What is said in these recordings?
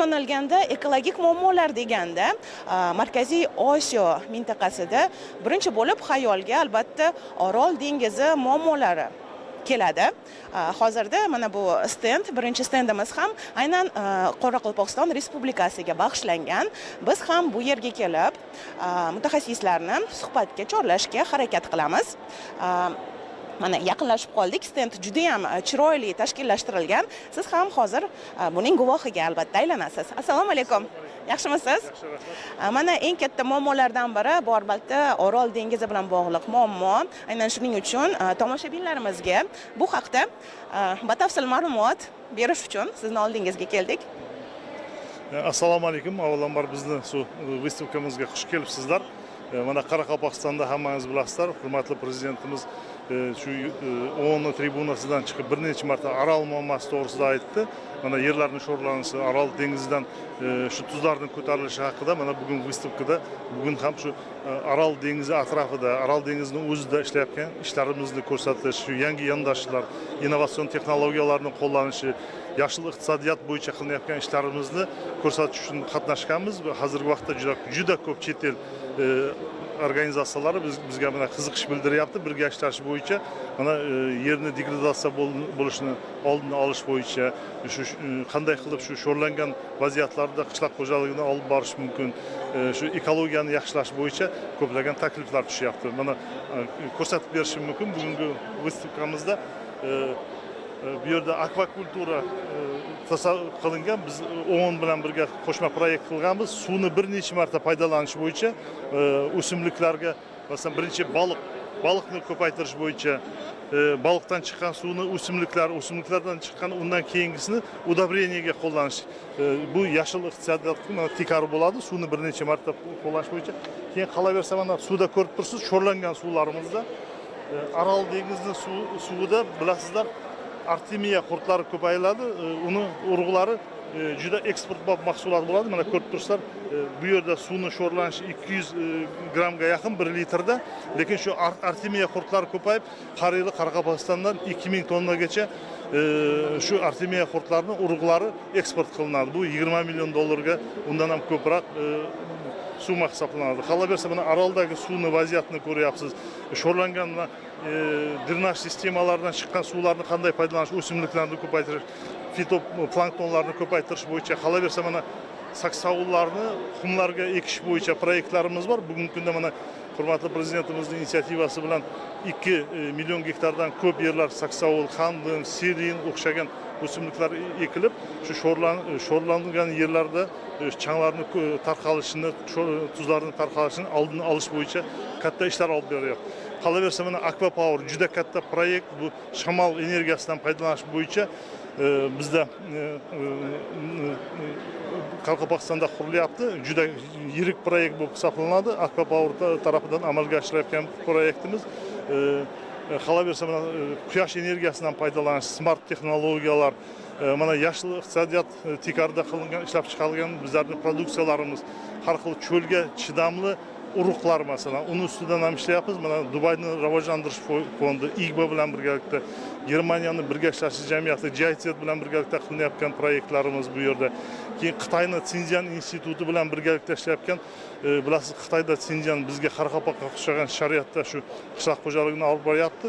Umuman olganda, ekologik muammolar deganda Markaziy Osiyo mintaqasida birinchi bo'lib xayolga, albatta, Orol dengizi muammolari keladi. Hozirda mana bu stend, birinchi stendimiz ham aynan Qoraqalpog'iston Respublikasiga bag'ishlangan. Biz ham bu yerga kelib, mutaxassislarni suhbatga chorlashga harakat qilamiz. Mana yaqinlashib qoldik. Stend juda ham chiroyli tashkillashtirilgan. Siz ham hozir buning guvohiga, albatta, aylanasiz. Assalomu alaykum. Yaxshimisiz? Mana eng katta muammolardan biri bu, albatta, Orol dengizi bilan bog'liq muammo. Aynan shuning uchun tomoshabinlarimizga bu haqda batafsil ma'lumot berish uchun sizni oldingizga keldik. Assalomu alaykum. Avvalambor, bizni shu выставка mizga xush kelibsizlar. Mana Qoraqalpog'istonda, hammangiz bilasizlar, hurmatli prezidentimiz shu OON tribunasidan chiqib bir necha marta Aral muammosi to'g'risida aytdi. Mana yerlarni sho'rlanishi, Aral dengizidan shu tuzlarning ko'tarilishi haqida. Mana bugun выставка da bugun ham shu Aral dengizi atrofida, Aral dengizini o'zida ishlayotgan ishlarimizni ko'rsatish, shu yangi yondashuvlar, innovatsion texnologiyalarni qo'llanishi, yashil iqtisodiyot bo'yicha qilinayotgan ishlarimizni ko'rsatish uchun qatnashganmiz. Hozirgi vaqtda juda juda ko'p chet el organizatsiyalari bizga mana qiziqish bildiryapti birga ishlash bo'yicha. Mana yerni degradatsiya bo'lishini oldini olish bo'yicha, shu qanday qilib shu sho'rlangan vaziyatlarda qishloq xo'jaligini olib borish mumkin, shu ekologiyani yaxshilash bo'yicha ko'plagan takliflar tushyapti. Mana ko'rsatib berishim mumkin, bugungi выставка mizda bu yerda akvakultura tasavvur qilingan. Biz OON bilan birga qo'shma proyekt qilganmiz, suvni bir necha marta foydalanish bo'yicha o'simliklarga, masalan, birinchi baliqni ko'paytirish bo'yicha, baliqdan chiqqan suvni o'simliklar, o'simliklardan chiqqan undan keyingisini удобрение ga qo'llanish. Bu yashil iqtisodiyotni tikari bo'ladi, suvni bir necha marta qo'llash bo'yicha. Keyin qolaversa, mana suvda ko'rib turibsiz, sho'rlangan suvlarimizda, Aral dengizini suvida, bilasizlar, artemiya qurtlari ko'payiladi. Uni urug'lari juda eksportbop mahsulot bo'ladi. Mana ko'rib turibsizlar, bu yerda suvni sho'rlanishi 200 grammga yaqin 1 litrda, lekin shu artemiya qurtlari ko'payib, har yili Qoraqalpog'istondan 2000 tonnagacha shu artemiya qurtlarini urug'lari eksport qilinadi. Bu 20 million dollarga, undan ham ko'proq summa hisoblanadi. Qolaversa, mana Aroldagi suvni vaziyatini ko'ryapsiz, sho'rlangan mana drenaj sistemalaridan chiqqan suvlarni qanday foydalanish, o'simliklarni ko'paytirish, fitoplanktonlarni ko'paytirish bo'yicha. Qolaversa, mana saksovullarni qumlarga ekish bo'yicha proyektlarimiz bor. Bugungi kunda mana hurmatli prezidentimizning инициатива si bilan 2 million gektardan ko'p yerlar saksovul, qandim, serin o'xshagan o'simliklar ekilib, shu sho'rlangan yerlarda changlarni tarqalishini, tuzlarni tarqalishini oldini olish bo'yicha katta ishlar olib boryapti. Qolaversa, mana Aqua Power juda katta proyekt. Bu shamol energiyasidan foydalanish bo'yicha bizda Qoraqalpog'istonda qurilyapti. Juda yirik proyekt bo'lib hisoblanadi, Aqua Power tarafidan amalga oshirilayotgan proyektimiz. Qolaversa, mana quyosh energiyasidan foydalanish, smart texnologiyalar, mana yashil iqtisodiyot tiykarida qilingan, ishlab chiqarilgan bizlarning produksiyalarimiz, har xil cho'lga chidamli urug'lar, masalan, uni ustidan ham ishlayapmiz. Mana Dubayni rivojlantirish fondi IGBA bilan birgalikda, Germaniyani birga ishlash jamiyati GIZ bilan birgalikda qilinayotgan proyektlarimiz bu yerda. Keyin Xitoyni Sinjan instituti bilan birgalikda ishlayotgan, bilasiz, Xitoyda Sinjan bizga, Qoraqalpoqqa o'xshagan shariatda shu qishloq xo'jaligini olib boryapti.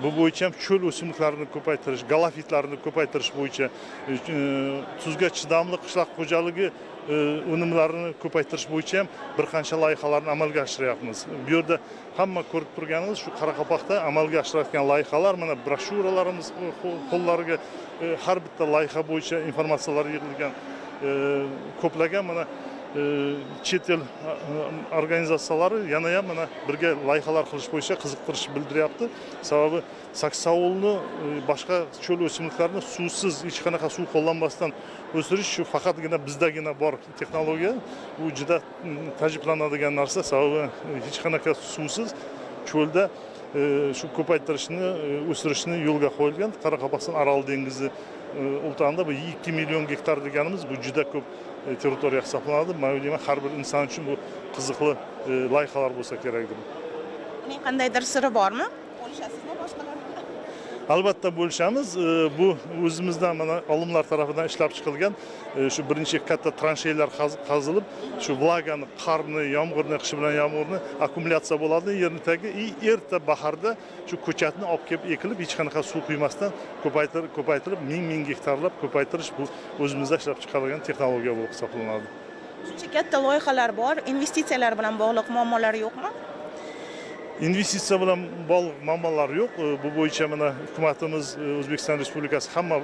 Bu bo'yicha ham cho'l o'simliklarini ko'paytirish, galofitlarni ko'paytirish bo'yicha, tuzga chidamli qishloq xo'jaligi o'nimlarini ko'paytirish bo'yicha ham bir qancha loyihalarni amalga oshiryapmiz. Bu yerda hamma ko'rib turganingiz shu Qoraqalpoqda amalga oshirayotgan loyihalar. Mana broshyuralarimiz, qo'llariga har bitta loyiha bo'yicha informatsiyalar yig'ilgan. Ko'plagan mana chet el organizatsiyalari yana ham mana birga loyihalar qilish bo'yicha qiziqtirish bildiryapti. Sababi saksovulni, boshqa cho'l o'simliklarini suvsiz, hech qanaqa suv qo'llanmasdan o'sirish shu faqatgina bizdagina bor texnologiya. Bu juda taajjublanadigan narsa, sababi hech qanaqa suvsiz cho'lda shu ko'paytirishni, o'sirishni yo'lga qo'yilgan Qoraqalpog'iston Aral dengizi ultanida. Bu 2 million gektar deganimiz, bu juda ko'p territoriya hisoblanadi. Man o'ylayman, har bir inson uchun bu qiziqli loyihalar bo'lsa kerak deb. Uning qandaydir siri bormi? Bo'lishasizmi boshqalar bilan? Albatta bo'lishamiz. Bu o'zimizdan mana olimlar tarafidan ishlab chiqilgan shu birinchi katta transheylar qazilib, shu vlagani, qarni, yomg'irni, qish bilan yomg'irni akkumulyatsiya bo'ladi yerning tagi. Erta baharda shu ko'chatni olib kelib ekilib, hech qanaqa suv quymasdan ko'paytirib ming gektarlab ko'paytirish bu o'zimizda ishlab chiqarilgan texnologiya bo'lib hisoblanadi. Shuncha katta loyihalar bor, investitsiyalar bilan bog'liq muammolar yo'qmi? Investitsiya bilan bog'liq muammolar yo'q. Bu bo'yicha mana hukumatimiz O'zbekiston Respublikasi hamma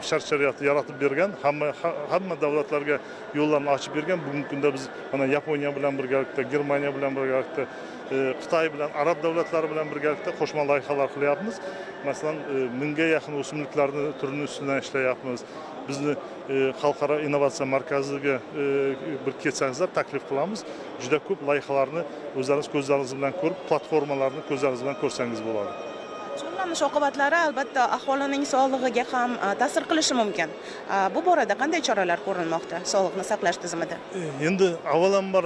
shart-sharoitni yaratib bergan, hamma davlatlarga yo'llarni ochib bergan. Bugungi kunda biz mana Yaponiya bilan birgalikda, Germaniya bilan birgalikda, Xitoy bilan, arab davlatlari bilan birgalikda qo'shma loyihalar qilyapmiz. Masalan, 1000ga yaqin o'simliklarni turini ustidan ishlayapmiz. Bizni xalqaro innovatsiya markaziga bir kelsangizlar taklif qilamiz. Juda ko'p loyihalarni o'zlaringiz ko'zlaringiz bilan ko'rib, platformalarni ko'zlaringiz bilan ko'rsangiz bo'ladi. Cho'llanish oqibatlari albatta aholining sog'lig'iga ham ta'sir qilishi mumkin. Bu borada qanday choralar ko'rilmoqda sog'liqni saqlash tizimida? Endi avvalambor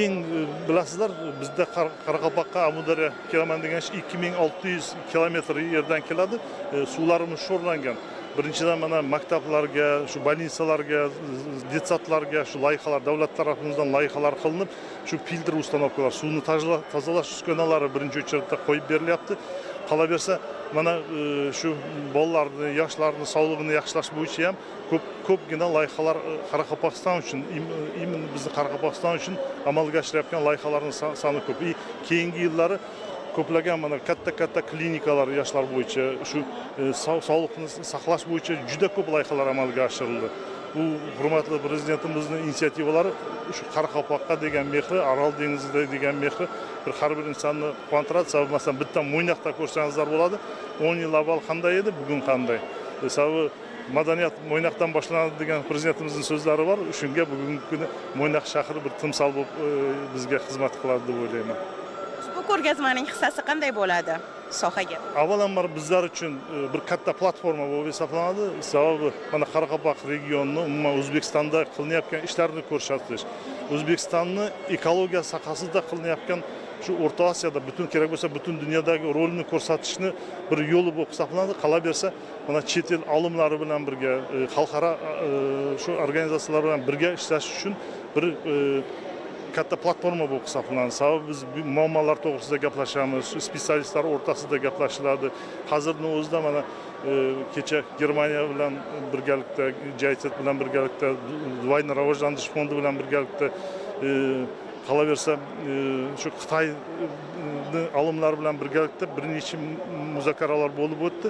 eng bilasizlar, bizda Qoraqalpoqqa Amudaryo kelaman degan ish 2600 kilometr yerdan keladi. Suvlarimiz sho'rlangan. Birinchidan mana maktablarga, shu больницаlarga, detsadlarga shu loyihalar davlat tarafimizdan loyihalar qilinib, shu filtr ustanovkalar, suvni tozalash uskunalari birinchi o'rinda qo'yib berilyapti. Qolaversa, mana shu bolalarni, yoshlarni sog'lig'ini yaxshilash bo'yicha ham ko'pgina loyihalar Qoraqalpog'iston uchun, именно bizni Qoraqalpog'iston uchun amalga oshirayotgan loyihalarning soni ko'p. Keyingi yillari ko'plagan mana katta-katta klinikalar yoshlar bo'yicha, shu sog'liqni saqlash bo'yicha juda ko'p loyihalar amalga oshirildi. Bu hurmatli prezidentimizning initsiativalari shu Qoraqalpoqqa degan mehri, Aral dengiziga degan mehri bir har bir insonni quvontiradi. Sababi masalan bitta Mo'ynoqda ko'rsangizlar bo'ladi. 10 yil avval qanday edi, bugun qanday. Sababi madaniyat Mo'ynoqdan boshlanadi degan prezidentimizning so'zlari bor. Shunga bugungi kuni Mo'ynoq shahri bir timsol bo'lib bizga xizmat qiladi deb o'ylayman. Bu ko'rgazmaning hissasi qanday bo'ladi sohaga? Avvalambor bizlar uchun bir katta platforma bo'lib hisoblanadi. Sababi mana Qoraqalpoq regionini, umuman O'zbekistonda qilinayotgan ishlarni ko'rsatish, O'zbekistonni ekologiya sohasida qilinayotgan shu O'rta Osiyoda butun kerak bo'lsa butun dunyodagi rolini ko'rsatishni bir yo'li bo'lib hisoblanadi. Qolaversa, mana chet el olimlari bilan birga, xalqaro shu organizatsiyalar bilan birga ishlash uchun bir katta platforma bo'lib hisoblanadi. Sababi biz muammolar to'g'risida gaplashamiz, spetsialistlar o'rtasida gaplashiladi. Hozirning o'zida mana kecha Germaniya bilan birgalikda, GIZ bilan birgalikda, Dubayni rivojlantirish fondi bilan birgalikda, qolaversa shu Xitoyni olimlari bilan birgalikda bir necha muzokaralar bo'lib o'tdi.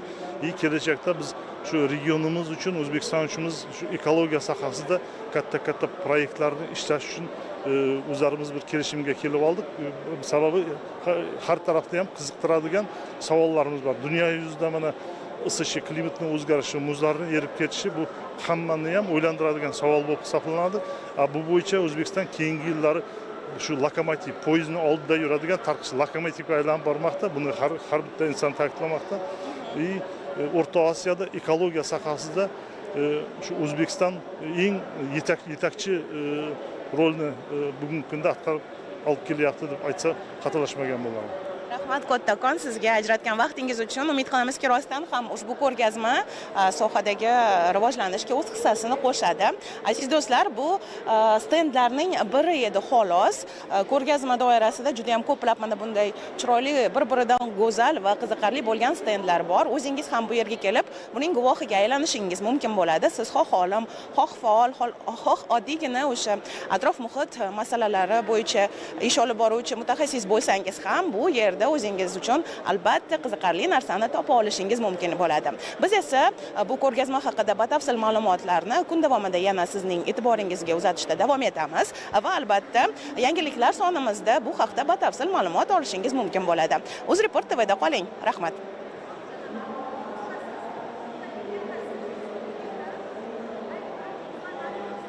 Kelajakda biz shu regionimiz uchun, O'zbekiston uchun shu ekologiya sohasida katta-katta proyektlarni ishlash uchun o'zlarimiz bir kelishimga kelib oldik. Sababi har tarafda ham qiziqtiradigan savollarimiz bor. Dunyo yuzida mana isishi, klimatning o'zgarishi, muzlarning erib ketishi bu hammani ham o'ylantiradigan savol bo'lib hisoblanadi. Bu bo'yicha O'zbekiston keyingi yillari shu lokomotiv, poyezdning oldida yuradigan tarqish lokomotivga aylanib bormoqda. Buni har bitta inson ta'kidlamoqda. O'rta Osiyoda ekologiya sohasida shu O'zbekiston eng yetakchi rolni bugungi kunda atqarib olib kelyapti deb aytsa xatolashmagan bo'lardim. Rahmat kattakon sizga ajratgan vaqtingiz uchun. Umid qilamizki, rostdan ham ushbu ko'rgazma sohadagi rivojlanishga o'z hissasini qo'shadi. Aziz do'stlar, bu stendlarning biri edi xolos. Ko'rgazma doirasida juda ham ko'plab mana bunday chiroyli, bir-biridan go'zal va qiziqarli bo'lgan stendlar bor. O'zingiz ham bu yerga kelib, buning guvohiga aylanishingiz mumkin bo'ladi. Siz xoh olim, xoh faol, xoh oddiygina o'sha atrof-muhit masalalari bo'yicha ish olib boruvchi mutaxassis bo'lsangiz ham bu yerda o'zingiz uchun albatta qiziqarli narsani topa olishingiz mumkin bo'ladi. Biz esa bu ko'rgazma haqida batafsil ma'lumotlarni kun davomida yana sizning e'tiboringizga uzatishda davom etamiz va albatta yangiliklar sonimizda bu haqda batafsil ma'lumot olishingiz mumkin bo'ladi. UzReport TVda qoling. Rahmat.